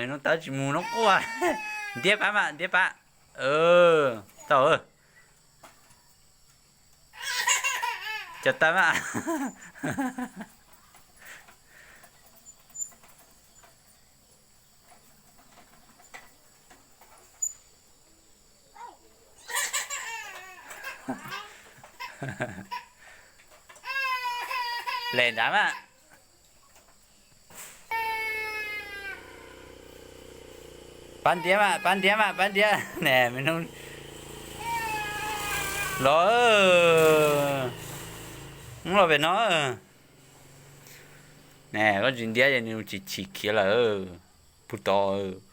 Nub tawv tsis mus nub quaj. Ntiab pab mas, ntiab pab. Tau. Cov tawv mas. Les nrad mas. Pab ntiab mas, pab ntiab mas, pab ntiab ne, me nub. Los, los pem no. Ne koj tsis ntiab ces nws tsis chim khiav lawm. Puag tod.